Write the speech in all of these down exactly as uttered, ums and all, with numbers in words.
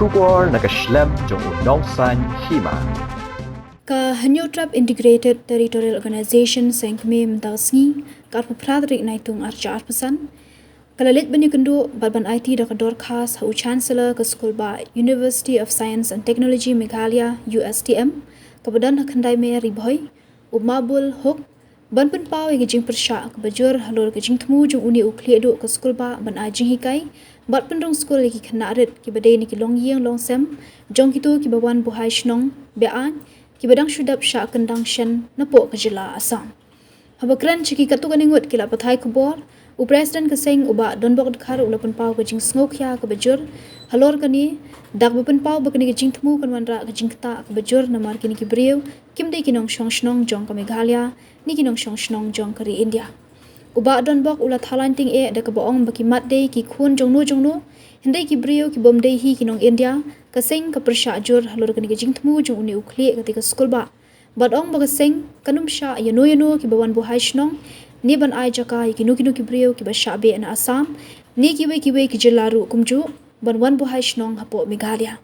Khubor na ka shlem jong u Nongsaiñ Hima. Ka Hynñiewtrep Integrated Territorial Organization seng kmie mynta ka sngi, ka arphew phra tarik Naitung arhajar arphew san, ka la leit ban ïakynduh bad ban aiti da ka dorkhas ha u Chancellor ka skulbah University of Science and Technology Meghalaya, U S T M, kaba don ha Khyndai Me Ri Bhoi, u Mahbul Haque, ban pynpaw ïa ka jingpyrshah kaba jur halor ka jingthmu jong une u khlieh duh ka skulbah ban ai jinghikai bad pynrung skul ïa ki khynnah rit kiba dei na ki longïing longsem jong kito kiba wan buhai shnong be-aiñ, kiba dang shu dep shah kyndang shen napoh ka jylla Assam. Haba kren sha ki katto katne ngut ki lad pathai khubor, u President ka seng u Bah Donbok Dkhar u la pynpaw ka jingsngewkhia kaba jur halor kane, da kaba pynpaw ba kane ka jingthmu kan wanrah ka jingktah kaba jur namar kine ki briew kim dei ki nongshong shnong jong ka Meghalaya ne ki nongshong shnong jong ka ri India. U Bah Donbok u la thaw laiñ tyngeh da kaba ong ba ki mat dei ki khun jongno jongno, hynrei ki briew kibym dei hi ki nong India. Ka seng ka pyrshah jur halor kane ka jingthmu jong une u khlieh kata ka skulbah bad ong ba ka seng kan ym shah ïano ïano kiba wan buhai shnong ne ban ai jaka ïa kino kino ki briew kiba shah beh na Assam ne kiwei kiwei ki jylla ruh kumjuh ban wan buhai shnong hapoh Meghalaya.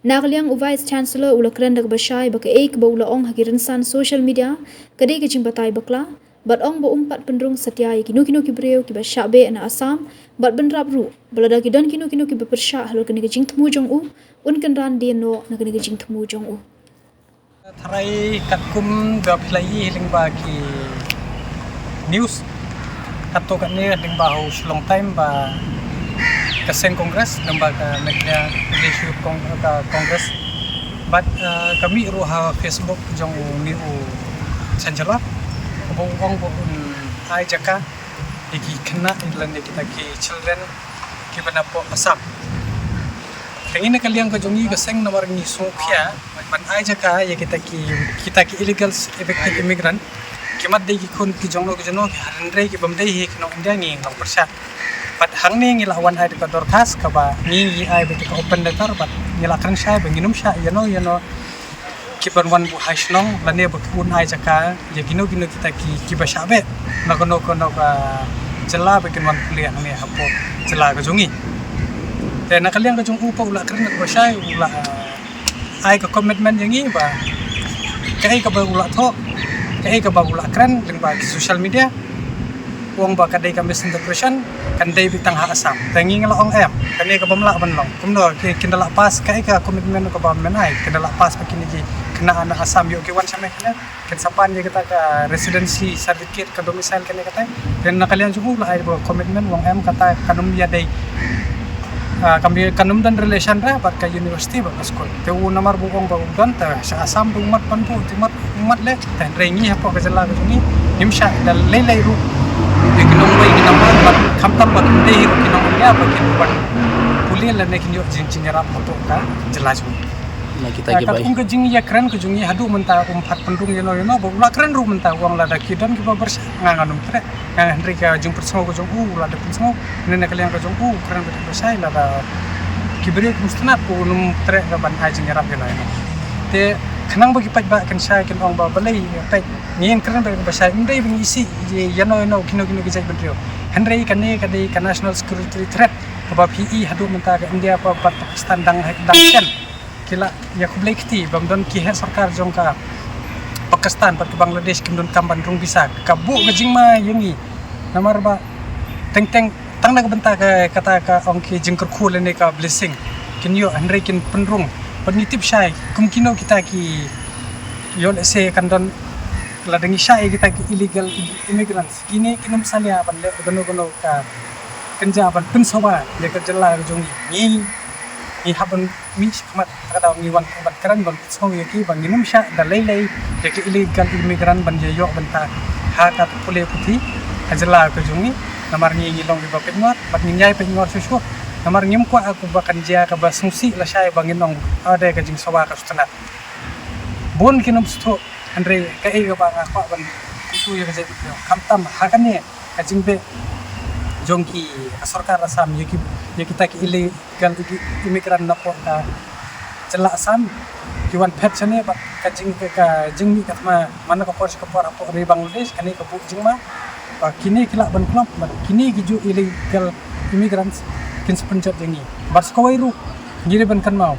Na ka liang u Vice Chancellor u la kren da kaba shai ba kaei kaba u la ong ha ki rynsan social media ka dei ka jingbatai bakla, bad ong ba um pat pynrung satia ïa kino kino ki briew kiba shah beh na Assam bad bynrap ruh ba lada ki don kino kino kiba pyrshah halor kane ka jingthmu jong u, un kynran dien noh na kane ka jingthmu jong u. Tharai katkum ba phi la ïohi lyngba ki news, katto katne lyngba ha u Shillong Times ba ka seng Congress, lyngba ka Meghalaya Pradesh Youth Cong-, ka Congress, bad, eh, ka mih ruh ha Facebook jong une u Chancellor, ba u ong ba un ai jaka ïa ki khynnah lane kita ki children kiba napoh Assam. Te ngi na ka liang ka jong ngi ka seng namar ngi sngewkhia ban ai jaka ïa kita ki, kita ki illegal evicted immigrant. Ki mat dei ki khun ki jongno ki jongno, ki hynrei kibym dei hi ki nong India, ngi long pyrshah. Bad hangne ngi la wan ai da ka dorkhas kaba ngi, ngi ai beit ka open letter bad ngi la kren shai ba ngin ym shah ïano ïano kiban wan buhai shnong lane ba ki un ai jaka ïa kino kino kita ki, kiba shah beh na kano kano ka jylla ba kin wan pule hangne hapoh jylla ka jong ngi. Te na ka liang ka jong u pat u la kren kaba shai, u la ai ka commitment ïa ngi ba kaei kaba u la thoh, kaei kaba u la kren lyngba ki social media, u ong ba ka dei ka misinterpretation, kan dei beit tang ha Assam. Te ngi ngi la ong em, kane ka bym lah ban long. Kumno ki, kin da lah pass, kaei ka commitment kaba men ai, kin da lah pass ba kine ki khynnah na Assam ïoh ki wan sha me kine, kin sa pan ïa kata ka residency certificate, ka domicile kane kata. Te na ka liang jong u la ai ba commitment, u ong em, kata kan ym ïa dei, ah, kan ym, kan ym don relation re bad ka university bad ka school. Te u namar ba u ong ba u don, te sha Assam ba u mat ban buh, te mat, u mat leh. Te hynrei ngi hapoh ka jylla ka jong ngi, ngim shah da lei lei ruh ïa ki nongwei ki nongman, bad khamtam ba kim dei ruh ki nong India ba kin wan pule lane kin ïoh jing, jingïarap hapoh ka jylla jong ngi. Na kita, ah, ki bai. Katkum ka jingïakren ka jong ngi haduh mynta um pat pynrung ïano ïano, ba u la kren ruh mynta u ong lada ki don kiba pyrshah, nga ngan ym treh. Nga, hynrei ka jingpynsngew ka jong u, u la dep pynsngew. Hynrei na ka liang ka jong u, u kren beit ba shai lada ki briew kim sngewtynnat, u nym treh ka ban ai jingïarap ïano ïano. Te khnang ba ki paidbah kin shai, kin ong ba balei peit, ngin kren beit ba shai, ym dei ba ngi isih ïano ïano, kino kino ki jait bynriew. Hynrei kane ka dei ka national security threat kaba phi i haduh mynta ka India bad Pakistan dang, dang shen ki la ïa khublei kti bym don ki heh sorkar jong ka Pakistan bad ka Bangladesh kim don kam ban rung visa. Ka buh ka jingma ïa ngi namar ba teng teng tang na ka bynta ka, kata ka ong ki jingkyrkhu lane ka blessing kin ïoh, hynrei kin pynrung. Bad ngi tip shai kum kino kita ki, ïoh lehse kan don, lada ngi shah ïa kita ki illegal immigrants, kine kin ym salia ban leh kano kano ka kynja ban pynsawa ïa ka jylla ka jong ngi. Ngi, ngi hap ban mih shakhmat, ka daw ngi wan ban kren ban pynsngew ïa ki ba ngin ym shah da lei lei ïa ki illegal immigrant ban ïa ïoh bynta ha ka pule puthi ha jylla ka jong ngi. Namar ngi, ngi long kiba peit ngor bad ngin ïai peit ngor shuh shuh. Namar ngim kwah ïa kaba kan jia kaba sngewsih lashai ba ngin ong, ah, dei ka jingsawa ka sngewtynnat. Bun kin ym sngewthuh, hynrei kaei kaba nga kwah ban kyntu ïa ka jaitbynriew, khamtam ha kane ka jingbeh jong ki, ka sorkar Assam ïa ki, ïa kita ki illegal immigrant napoh ka jylla Assam, ki wan phet shane bad ka jing, ka, ka jingmih ka thma man la ka por sha ka por hapoh ri Bangladesh, kane ka buh jingma ba kine ki lah ban klop, bad kine ki ju illegal immigrants kin sa pynjot ïa ngi. Bad sa kawei ruh, Ngi dei ban kynmaw,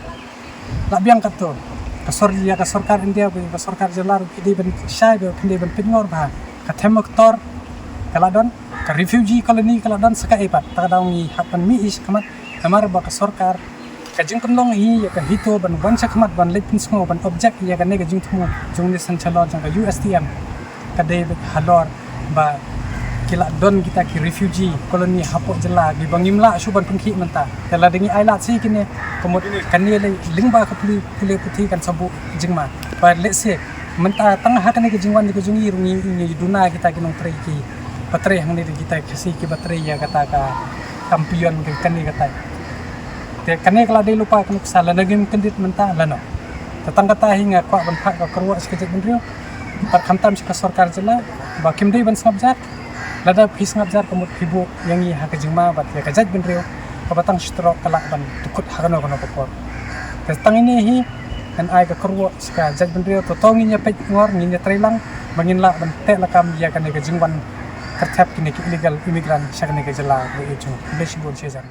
la biang katto ka sor ïa ka sorkar India bad ka sorkar jylla ruh ki dei ban shai bad ki dei ban pynngor ba ka them ka tor ka la don ka refugee colony ka la don sa kaei pat. Ta ka daw ngi hap ban mih shakhmat namar ba ka sorkar ka jingpynlong hi ïa ka HITO ban wan shakhmat ban leit pynsngew ban object ïa kane ka jingthmu jong ne san chalor jong ka U S T M. Ka dei bad halor ba ki la don kita ki refugee colony hapoh jylla kiba ngim lah shuh ban pynkhih mynta. Te lada ngi ai lad sha kine ka mut kane lei lyngba ka pule pule puthi kan sa buh jingma. Ba lehse mynta tang ha kane ka jingwan ka jong ngi ruh ngi ngi duna kita ki nongtrei kiba trei hangne kita ki Khasi kiba trei ïa kata ka kampion ka kane kata. Te kane ka la dei lypa ka nuksa lada ngim kyndit mynta lano. Te tang kata hi nga kwah ban phah ka kyrwoh sha ka jaitbynriew bad khamtam sha ka sorkar jylla ba kim dei ban sngap jar. Lada phi sngap jar ka mut phi buh ïa ngi ha ka jingma bad ïa ka jaitbynriew kaba tang shitrok ka lah ban dkhot ha kano kano ka por. Te tang ine hi ngan ai ka kyrwoh sha ka jaitbynriew to to ngin ïa peit ngor ngin ïa trei lang ba ngin lah ban teh lakam ïa kane ka jingwan kyrthep kine ki illegal immigrant sha kane ka jylla ruh ïa jong. Khublei shibun shi hajar.